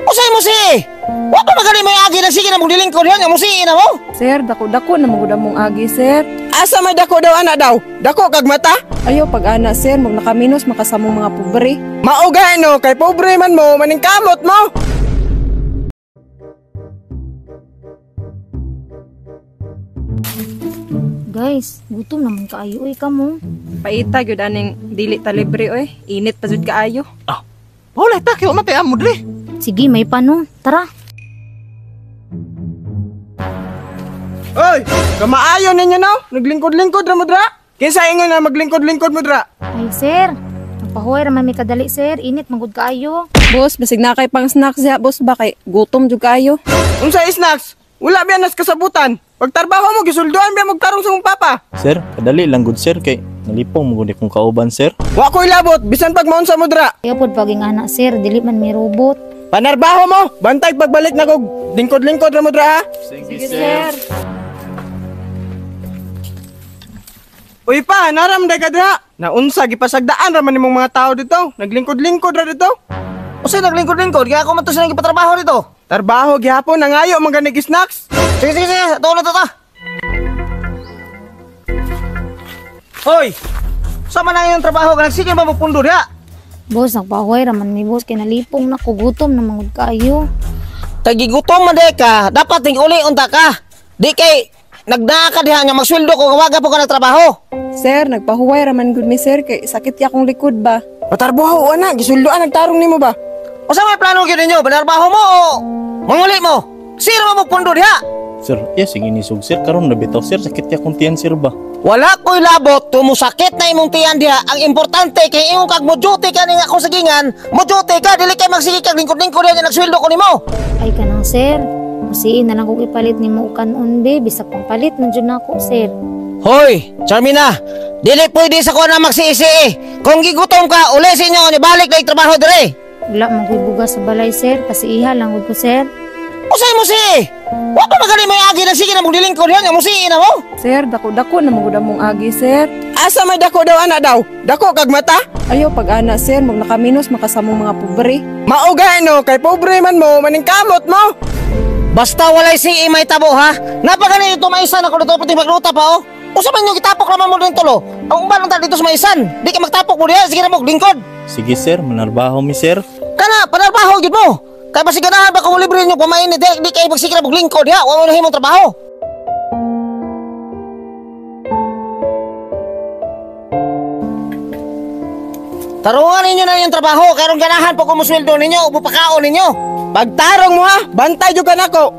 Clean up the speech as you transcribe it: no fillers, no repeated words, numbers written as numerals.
Usay mo si! Wa pa magali may agi na sige na mong dilingkod yan, nga musiin na mo. Sir, dako-dako na magud among agi, sir. Asa may dako daw ana daw? Dako kag mata? Ayaw pag ana, sir, mag nakaminos makasamong mga pobre. Mao no kay pobre man mo, maningkamot mo. Guys, gutom naman kaayo oy kamo. Paita gyud aning dili ta libre oy. Init pa jud kaayo. Ah, wala ta kay umate amo dre. Sige, may pano. Tara. Oy, kamaayo ninyo no? Naglingkod-lingkod ra mo dra? Kinsa ingon na maglingkod-lingkod mo dra? Ay, sir. Nagpahuway ra man mi kadali, sir. Init man gud kaayo. Boss, basig na kay pang snacks diha, boss ba kay gutom jud kaayo. Unsa snacks? Wala biya nas kasabutan. Pagtarbaho mo gisulduan biya magtarong sa mong papa. Sir, kadali lang gud sir kay nalipong mo gud akong kauban sir. Wa ko'y labot bisan pag maunsa mo dra. Ayaw pod paging ana, sir. Dili man mi robot. Panarbaho mo, bantay pagbalik na kog lingkod-lingkod ra mo dra ha. Sige, sir. Uy pa, naram day ka dra. Naunsa gipasagdaan ra man nimong mga tao dito. Naglingkod-lingkod ra dito. Usay naglingkod-lingkod, kaya ako man to silang gipatrabaho dito. Tarbaho gihapon nangayo man ganig snacks. Sige, sige, sige, tuon na to ta. Hoy! Sama na yung trabaho ka, nagsige ba mo pundo diha? Boss, nagpahuway ra man mi boss kay nalipong na ko gutom naman gud kaayo. Tagigutom man di ka, dapat ting uli unta ka. Di kay nagdaa ka diha nga magsweldo ko waga po ka nagtrabaho. Sir, nagpahuway ra man gud mi sir kay sakit ya akong likod ba. Patarbaho ana, gisulduan nagtarong nimo ba? Usa may plano gyud ninyo, banarbaho mo o manguli mo? Sino mo pundo diha? Sir, yes, sige nisog sir karon na bitaw sir sakit ya akong tiyan sir ba. Wala ko'y labot, tumusakit na imong tiyan diha. Ang importante kay imong kag mo duty ka ning akong sagingan, mo duty ka dili kay magsige kag lingkod-lingkod diha nga nagsweldo ko nimo. Ay kanang sir. Musiin na lang kog ipalit nimo og kanon be, bisag pangpalit man jud nako, sir. Hoy, Charmina, dili pwede sa kuha na magsiisi. Kung gigutom ka, uli sa inyo, ni balik na trabaho dire. Wala man ko'y bugas sa balay, sir. Pasiiha lang gud ko, sir. Usay mo si! Wa pa magali may agi na sige na mong dilingkod yan, nga musiin na mo. Sir, dako-dako na magud among agi, sir. Asa may dako daw ana daw? Dako kag mata? Ayaw pag ana, sir, mag nakaminos makasamong mga pobre. Mao no kay pobre man mo, maningkamot mo. Basta walay si may tabo ha. Napagani ito maisan ako dito pati magruta pa oh. Usa man yung gitapok naman mo din tulo. Ang uban lang dito sa maisan. Di ka magtapok mo diha, sige na mo lingkod. Sige sir, manarbaho mi sir. Kana panarbaho gyud mo. Kay basiganahan ba kung libre ninyo pamain di, di kay magsige na mo lingkod diha, wa mo na himong trabaho. Tarungan ninyo na yung trabaho, karon ganahan po kung musweldo ninyo o pakaon ninyo. Pagtarong mo ha, bantay jud ka nako.